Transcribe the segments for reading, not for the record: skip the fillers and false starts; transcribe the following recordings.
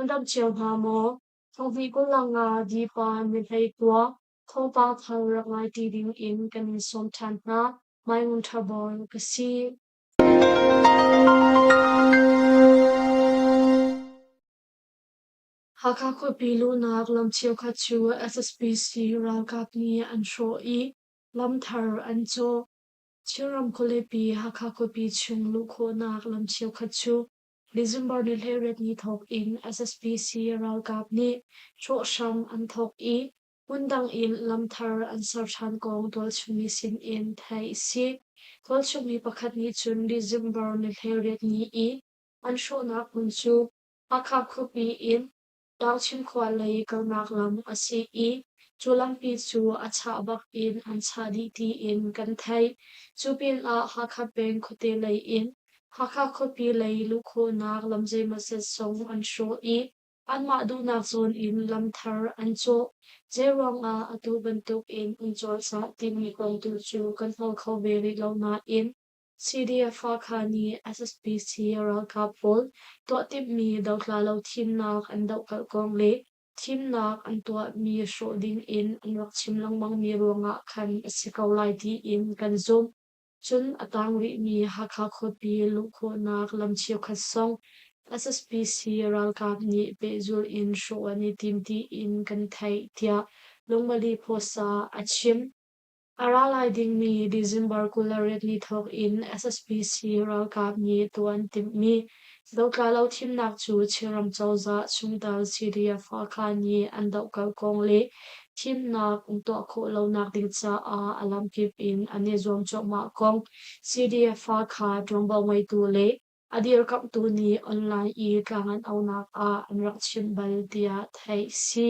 dam cio hna maw? Thonghnih 25 Dipa ni 29 thawngpang thar rak ngai ṭi ding in kan in sawm ṭhan hna. Mai Ngun Ṭha Bawi ka si. Hakha khuapi luhnak lam cheukhat cu SSPC ralkap nih an hrawh i lam thar an cawh. Chinram khualipi Hakha khuapi chung luh khawhnak lam cheukhat cu December ni 18 ni thawk in SSPC ralkap nih hrawhhram an thawk i hmundang in lam thar an ser ṭhan kong tualchungmi sin in theih a si. Tualchungmi pakhat nih cun December ni 18 ni i an hrawhnak hmun cu Hakha khuapi in Dangchin khua lei kalnak lam a si i cu lampi cu a chah bak in an chah dih tiin kan theih. Cu pinah Hakha peng khuate lei in Hakha khuapi lei luh khawhnak lam zeimawzat zong an hrawh i anmah duhnak zawn in lam thar an cawh. Zeiruangah atu bantuk in an cawlcangh timi kong tu cu kan hngal kho ve rih lo nain CDF Hakha nih SSPC ralkap pawl tuah timhmi dotla lo thimnak an dohkalh kong le thimnak an tuahmi hrawh ding in an rak chim lengmangmi ruangah khan a si ko lai tiin kan zumh. Cun a tang rihmi Hakha khuapi luh khawhnak lam cheukhat zong SSPC ralkap nih pehzulh in hrawh an i tim tiin kan theih, tiah Lungmali Phuasa a chim. A ra lai dingmi December 28 ni thawk in SSPC ralkap nih tuah an timhmi dotla lo thimnak cu Chinram cozah chungtel CDF Hakha nih an dohkalh kong le thimnak an tuah khawh lonak ding caah a lamkip in an i zuam cuahmah kong CDF Hakha ṭuanvo ngeitu le a dirkamhtu nih online i tlang an auhnak ah an rak chimh bal tiah theih a si.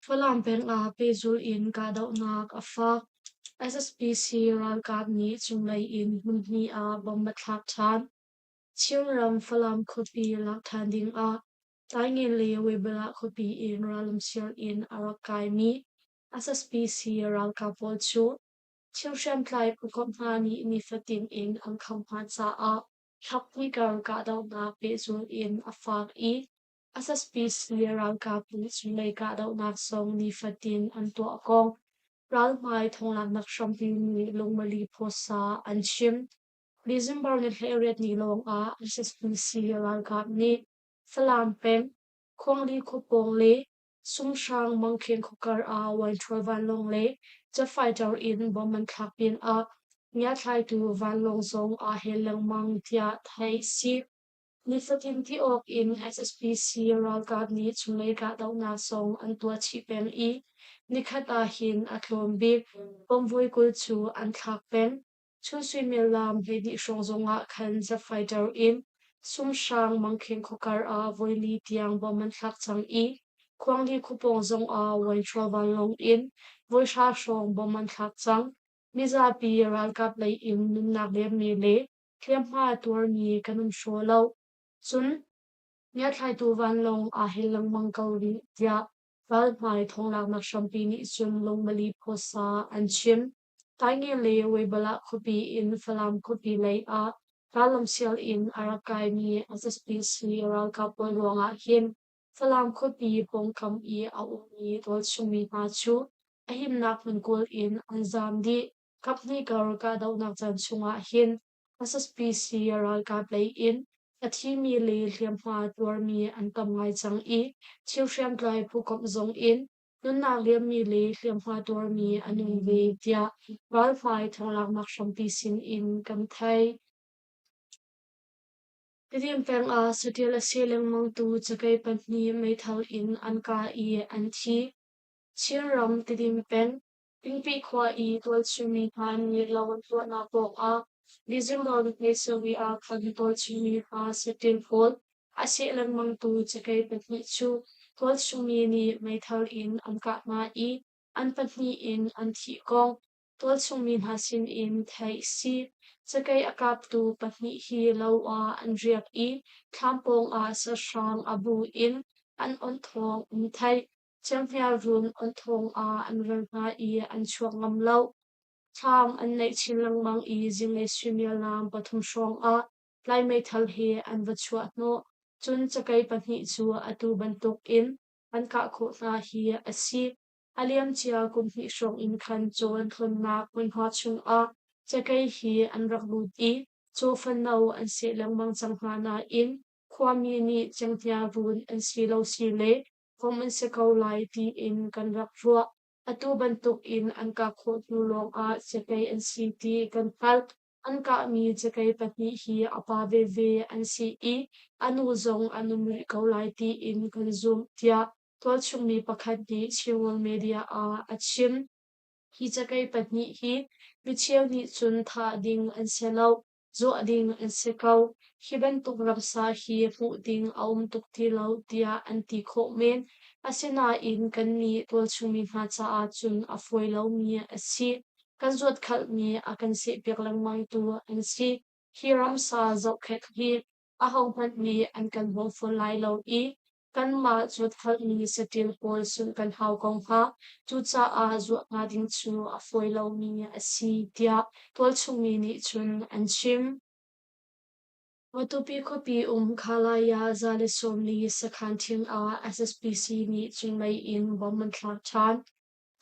Falam peng ah pehzulh in kahdohnak a fak. SSPC ralkap nih cunglei in hmunhnih ah bomb a thlak ṭhan. Chinram Falam khuapi lak ṭhan ding ah Taingen le Webalah khuapi in rallamsial in a rak kaimi SSPC ralkap pawl cu thil hriamtlai phukomh hna nih nifatin in an kham hna caah thlakpui kar kahdohnak pehzulh in a fak i SSPC ralkap nih cunglei kahdohnak zong nifatin an tuah kong ralhmai thonglaknak hrampi nih lungmali phawsa an chim. December ni 18 ni lawng ah SSPC ralkap nih Falam peng, Khuangli khuapawng le Sunghrang Mangkheng khuakar ah Wainṭhual vanlawng le jet fighter in bomb an thlak pinah ngiathlaitu vanlawng zong aa hel lengmang tiah theih a si. Nifatin ti awk in SSPC ralkap nih chunglei kahdohnak zong an tuah chih peng i nikhat ah hin a tlawm bik bomb voi 20 cu an thlak peng. Chun suimilam 12 hrawng zongah khan jet fighter in Sumhrang Mangkheng khuakar ah voili tiang bomb an thlak cang i Khuangli khuapawng zongah Wainhrawl vanlawng in voi hra hrawng bomb an thlak cang. Mizapi ralkap lei in nunnak liammi le hliamhma tuarmi kan um hraw lo. Cun ngiathlaitu vanlawng aa hel lengmang ko rih tiah ralhmai thawnglaknak hrampi nih cun lungmali phawsa an chim. Taingen le Weibalah khuapi in Falam khuapi lei ah rallamsial in a rak kaimi SSPC ralkap pawl ruangah hin Falam khuapi pawngkam i a ummi tualchungmi hna cu a himnak hmun kawl in an zaam dih. Kaphnih kar kahdohnak caan chungah hin SSPC ralkap lei in a thimi le hliamhma tuarmi an tam ngai cang i thil hriamtlai phukomh zong in nunnak liammi le hliamhma tuarmi an um ve tiah ralhmai thawnglaknak hrampi sin in kan theih. Tedim peng ah saṭil a seh lengmangtu cakei pahnih meithal in an kah i an thi. Chinram Tedim peng Pingpi khua i tualchungmi hna nih lo an tuahnak pawngah December ni ah khan tualchungmi hna saṭil pawl a seh lengmangtu cakei pahnih cu tualchungmi nih meithal in an kah hna i an pahnih in an thih kong tualchungmi hna sinin theih a si. Cakei a kaptu pahnih hi lo ah an riak i thlam pawngah sahrang a bu in an awnh thawng an theih. Cenghngia-run awn ah an rel hna i an chuak ngam lo. Thlam an neih chin lengmang i zinglei suimilam pathum hrawng ah Lai meithal he an va chuah hnawh. Cun cakei pahnih cu atu bantukin an kah khawh hna hi a si. A liamcia kum hnih hrawng in khan caw an tlawnnak hmunhma chungah cakei hi an rak lut i caw fano an seh lengmang cang hna nain khuami nih cenghngia run an si lo si le vom an si ko lai tiin kan rak ruah. Atu bantukin an kah khawh hnu lawngah cakei an si ti kan hngalh. An kahmi cakei pahnih hi a pa veve an si i a nu zong an um rih ko lai tiin kan zumh, tiah tualchung mi pakhat nih Chinworld Media ah a chim. Hi cakei pahnih hi micheu nih cun thah ding an si lo. Zuah ding an si ko. Hi bantuk ramsa hi hmuh ding a um tuk ti lo tiah an ti khawh men. Asinain kannih tualchungmi hna caah cun a fawi lomi a si. Kan zuatkhalhmi a kan sehpiak lengmangtu an si. Hi ramsa zohkhenh hi ahohmanh nih an kan bawm fawn lai lo i kanmah zuatkhalhmi saṭil pawl sungh kan hau ko hnga. Cucaah zuah hnga ding cu a fawi lomi a si, tiah tualchungmi nih cun an chim. Matupi khuapi um Khalaya 140 sakhan ṭhing ah SSPC nih cunglei in bomb an thlak ṭhan.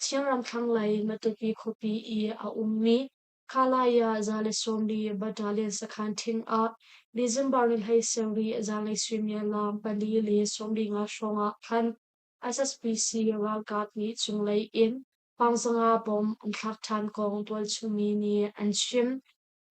Chinram thlanglei Matupi khuapi i a ummi Khalaya 140 Battalion sakhan ṭhing ah December ni 17 zanlei suimilam 4:50 hrawng ah khan SSPC ralkap nih cunglei in Pangzanga bomb an thlak ṭhan kong tualchungmi nih an chim.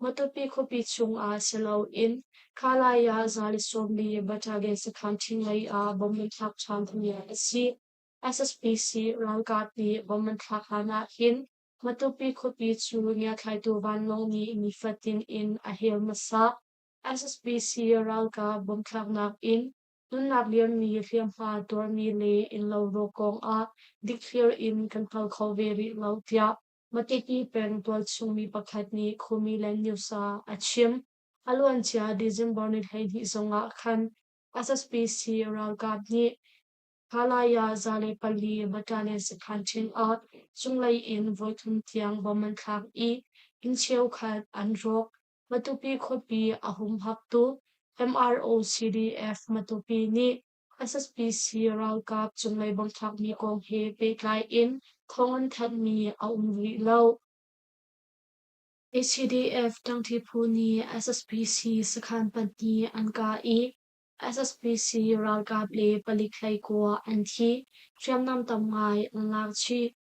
Matupi khuapi chungah si loin Khalaya 140 Battalion sakhan ṭhing lei ah bomb an thlak ṭhan ti a si. SSPC ralkap nih bomb an thlak hlan ah hin Matupi khuapi cu ngiathlaitu vanlawng nih nifatin in a hel hmasa. SSPC ralkap bomthlaknak in nunnak liammi hliamhma tuarmi le innlo rawk kongah dikthliar in kan hngal kho ve rih lo tiah Matupi peng tualchung mi pakhat nih Khumiland News ah a chim. A luancia December ni 12 zongah khan SSPC ralkap nih Khalaya 104 Battalion sakhan ṭhen ah cunglei in voithum tiang bomb an thlak i inn cheukhat an rawk. Matupi khuapi a humhaktu MRO-CDF Matupi nih SSPC ralkap cunglei bomb thlakmi kong he pehtlai in thawng an thanhmi a um rih lo. ACDF ṭangṭi phu nih SSPC sakhan pahnih an kah i SSPC ralkap le palik hleikua an thi, hriamnam tam ngai an lak chih.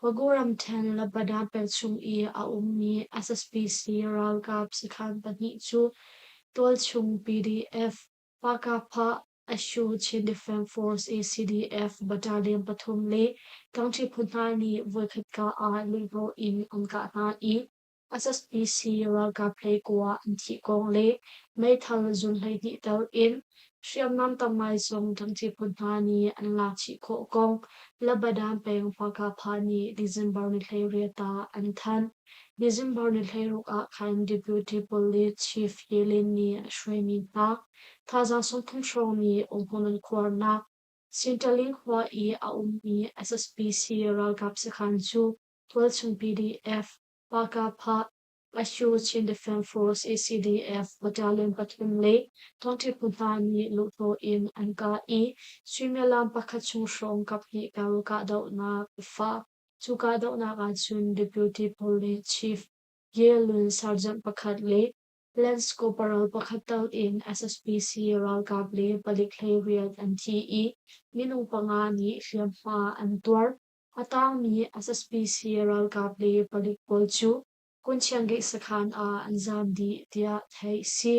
Bago ramṭhen Labada peng chung i a ummi SSPC ralkap sakhan pahnih cu tualchung PDF, Pakapha, Ashu Chin Defense Force ACDF Battalion pathum le ṭangṭi phu hna nih voikhat ka ah lihhnawh in an kah hna i SSPC ralkap hleikua an thih kong le meithal zun 12 tel in hriamnam tam ngai zong ṭangṭi phu hna nih an lak chih khawh kong Labadan peng Pakapha nih December ni 18 ah an thanh. December ni 16 ah khan Deputy Police Chief Ye Lin nih a hruaimi hna thazaang 30 hrawng nih umhmun an khuarnak Sinṭaling khua i a ummi SSPC ralkap sakhan cu tualchung PDF Pakapha, Ashu Chin Defense Force ACDF Battalion pathum le Tawngṭhi phu hna nih luhhnawh in an kah i suimilam pakhat chung hrawng kaphnih kal kahdohnak a fak. Cu kahdohnak ahcun Deputy Police Chief Ye Lun Sergeant pakhat le Lance Corporal pakhat tal in SSPC ralkap le palik hleiriat an thi i minung panga nih hliamhma an tuar. A tangmi SSPC ralkap le palik pawl cu Kunchiangeih sakhan ah an zaam dih tiah theih a si.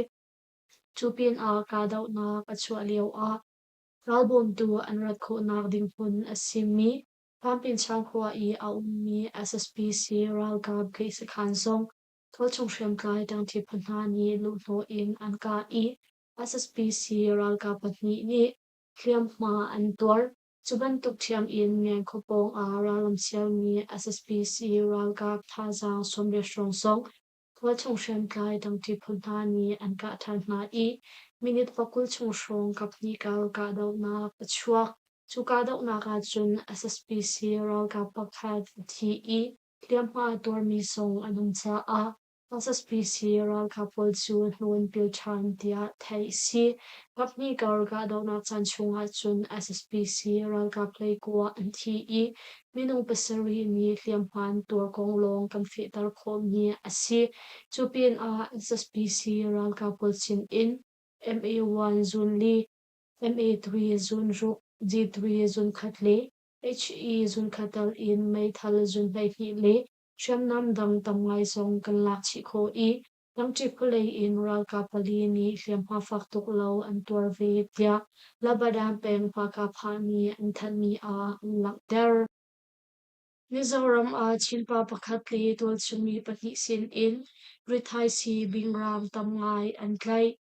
Cu pinah kahdohnak a chuah lioah ralbawmtu an rat khawhnak ding hmun a simi Pampinchang khua i a ummi SSPC ralkap gate sakhan zong tualchung hriamtlai ṭangṭi phu hna nih luhhnawh in an kah i SSPC ralkap pahnih nih hliamhma an tuar. Cu bantuk ṭhiam in Ngen khua pawng ah ralram sialmi SSPC ralkap thazaang 80 hrawng zong tualchung hriamtlai dangṭi phu hna nih an kah ṭhan hna i minute 20 chung hrawng kaphnih kal kahdohnak a chuak. Cu kahdohnak ahcun SSPC ralkap pakhat a thi i hliamhma a tuarmi zong an um caah. SSPC ralkap pawl cu hnu an pil ṭhan tiah theih a si. Kaphnih kar kahdohnak caan chung ahcun SSPC ralkap 19 an thi i minung pasarih nih hliamhma an tuar kong lawng kan fehter khawhmi a si. Cu pinah SSPC ralkap pawl sin in MA1 zun li, MA3 zun ruk, G3 zun khat le HE zun khat tal in meithal zun 12 le hriamnam dang tam ngai zong kan lak chih khawh i Lamṭi khualei in ralkap pali nih hliamhma fak tuk lo an tuar ve tiah Labadan peng Hmaka nih an thanhmi ah an langhter. Mizoram ah Chinpa pakhat le tualchungmi pahnih sinin rithaisii bingram tam ngai an tlaih.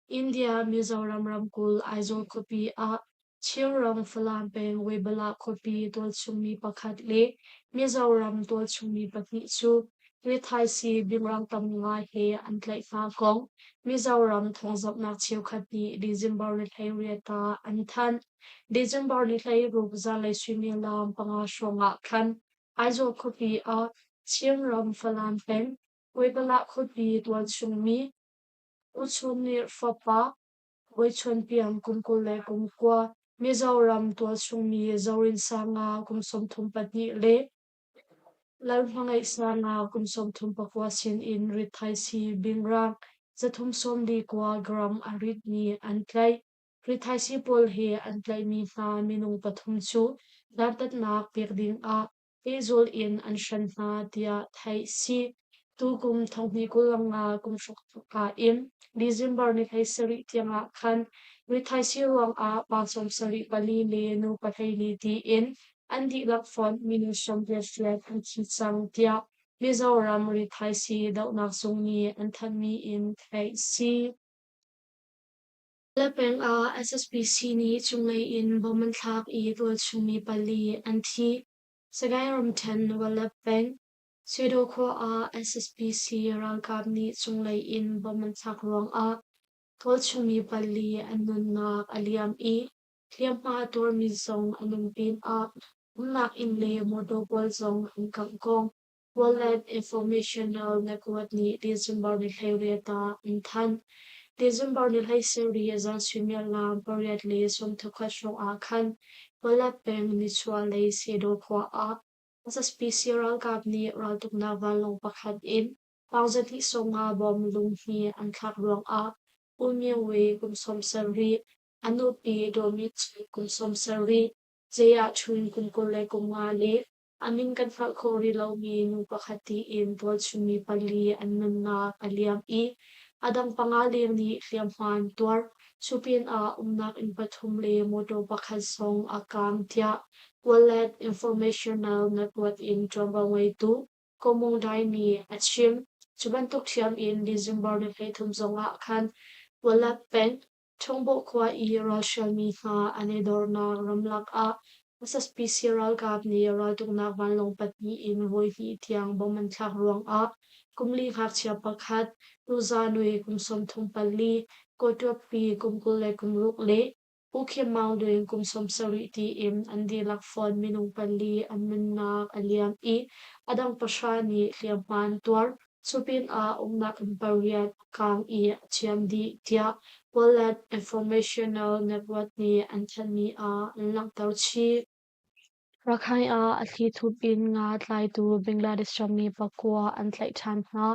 India Mizoram ramkulh Aizawl khuapi ah Chinram Falam peng Weibala khuapi tualchungmi pakhat le Mizoram tualchungmi pahnih cu rithaisii bingrang tam ngai he an tlaih hna kong Mizoram thawngzamhnak cheukhat nih December ni 18 ah an thanh. December ni 16 zanlei suimilam 5 hrawng ah khan Aizawl khuapi ah Chinram Falam peng Weibala khuapi tualchungmi U Chum nih fapa Bawichuanpiang kum 29, Mizoram tualchungmi Zorinsanga kum 32 le Lalhmangaihsanga kum 34 sinin rithaisii bingrang 349 gram a ritmi an tlaih. Rithaisii pawl he an tlaihmi hna minung pathum cu dantatnak pek dingah pehzul in an hren hna tiah theih si. Tukum thonghnih 25 kum hruk thawkka in December ni 17 tiangah khan rithaisii ruangah pa 74 le nu 14 tiin an dihlak fonh minung 88 an thi cang tiah Mizoram rithaisii dohnak zung nih an thanhmi in theih si. Peng ah SSPC nih cunglei in bom an thlak i tualchungmi pali an thi. Sagaing ramṭhen Walap peng, Swedaw khua ah SSPC ralkap nih cunglei in bom an thlak ruangah tualchungmi pali an nunnak a liam i hliamhma a tuarmi zong an um pinah umnak inn le motor pawl zong an kangh kong Wallet Informational Network nih December ni 18 ah an thanh. December ni 17 zan suimilam 8:31 hrawng ah khan Wallet peng nichuahlei Sedaw khua ah SSPC ralkap nih raltuknak vanlawng pakhat in 1250 bom lung hi an thlak ruangah U Myo Wei kum 70, a nupi Daw Myit Chun kum 70, Zayah Chun kum 25 le A min kan hngalh khawh rih lomi nu pakhat tiin tualchungmi pali an nunnak a liam i a dang panga leng nih hliamhma an tuar. Cu pinah umnak inn pathum le mawṭaw pakhat zong a kaang tiah Wallet Informational Network in ṭuanvo ngeitu Ko Mung Dai nih a chim. Cu bantuk ṭhiam in December ni 33 zongah khan Wallet peng Ṭhongbawh khua i ralhrialmi hna an i dornak ramlak ah SSPC ralkap nih raltuknak vanlawng pahnih in voihnih tiang bom an thlak ruangah kumli ngakchia pakhat, Nuza Nui kum 34, Kawtuappi kum 26 le U Khin Maung Lwin kum 70 tiin an dihlak fawn minung pali an nunnak a liam i a dang pahra nih hliamhma an tuar. Cu pinah umnak inn pariat a kaang i a ciam dih tiah Wallet Informational Network nih an thanhmi ah an langhter chih. Rakhine ah a thlithup in nga tlaitu Bangladesh rammi pakua an tlaih ṭhan hna.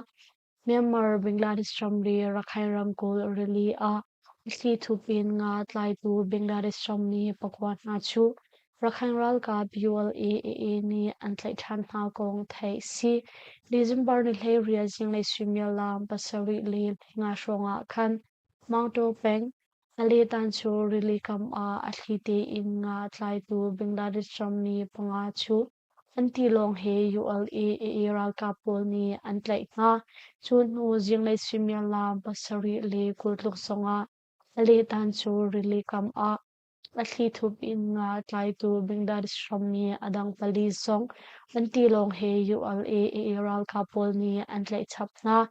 Myanmar Bangladesh ramri Rakhine ramkulh rili ah a thlithup in nga tlaitu Bangladesh rammi pakua hna cu Rakhine ralkap ULA-AA nih an tlaih ṭhan hna kong theih si. December ni 18 zinglei suimilam 7:05 hrawng ah khan Maungtaw peng, Aletan cu rili kam ah a thli tein nga tlaitu Bangladesh rammi panga cu an tilawng he ULA-AA ralkap pawl nih an tlaih hna. Cu hnu zinglei suimilam 7:20 tluk zongah Aletan cu rili kam ah A thlithup in nga tlaitu Bangladesh rammi a dang pali zong an tilawng he ULA-AA ralkap pawl nih an tlaih chap hna.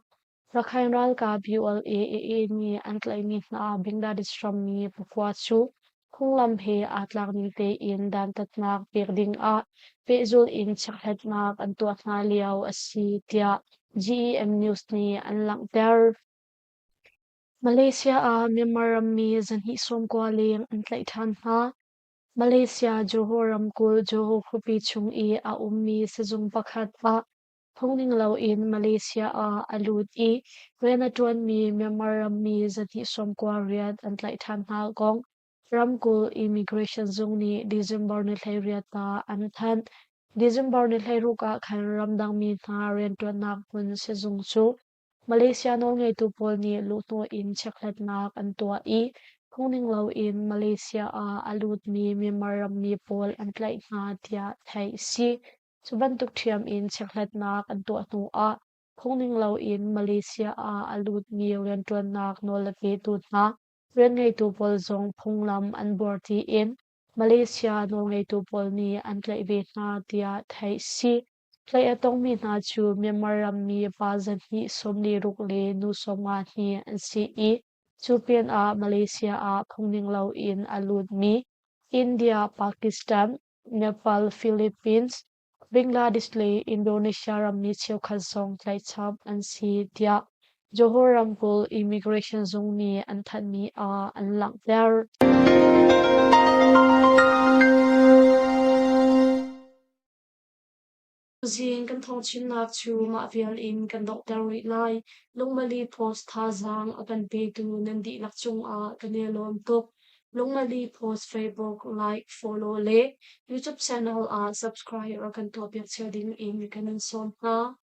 Rakhine ralkap ULA-AA nih an tlaihmi hna Bangladesh rammi pakua cu phunglam he aa tlak ning tein dantatnak pek dingah pehzulh in chekhlatnak an tuah hna lio a si tiah. GEM News nih an langhter. Malaysia ah Myanmar rammi zahnih 90 leng an tlaih ṭhan hna. Malaysia Johor ramkulh Johor khuapi chung i a ummi sizung pakhat ah phungning loin Malaysia ah a lut i rian a ṭuanmi Myanmar rammi zahnih 90 rian an tlaih ṭhan hna kong ramkulh Immigration zung nih December ni 18 ah an thanh. December ni 16 ah khan ramdangmi hna rianṭuannak hmun sizung cu Malaysia nawlngeitu pawl nih luhhnawh in chekhlatnak an tuah i phungning loin Malaysia ah a lutmi Myanmar rammi pawl an tlaih hna tiah theih a si. Cu bantuk ṭhiam in chekhlatnak an tuah hnuah phungning loin Malaysia ah a lutmi rianṭuannak nawl a petu hna rianngeitu pawl zong phunglam an buar tiin Malaysia nawlngeitu pawl nih an tlaih ve hna tiah theih a si. Tlaih a tongmi hna cu Myanmar rammi pa 246 le nu 50 hi an si i cu pinah Malaysia ah phungning loin a lutmi India, Pakistan, Nepal, Philippines, Bangladesh le Indonesia rammi cheukhat zong tlaihchap an si tiah Johor ramkulh Immigration zung nih an thanhmi ah an langhter. Tuzing kan thawngchimnak cu mah vial in kan donghter rih lai. Lungmali Post thazaang a kan petu nan dihlak cungah kan i lawm tuk. Lungmali Post Facebook like, follow le YouTube channel ah subscribe rak kan tuahpiak cio ding in kan in sawm hna.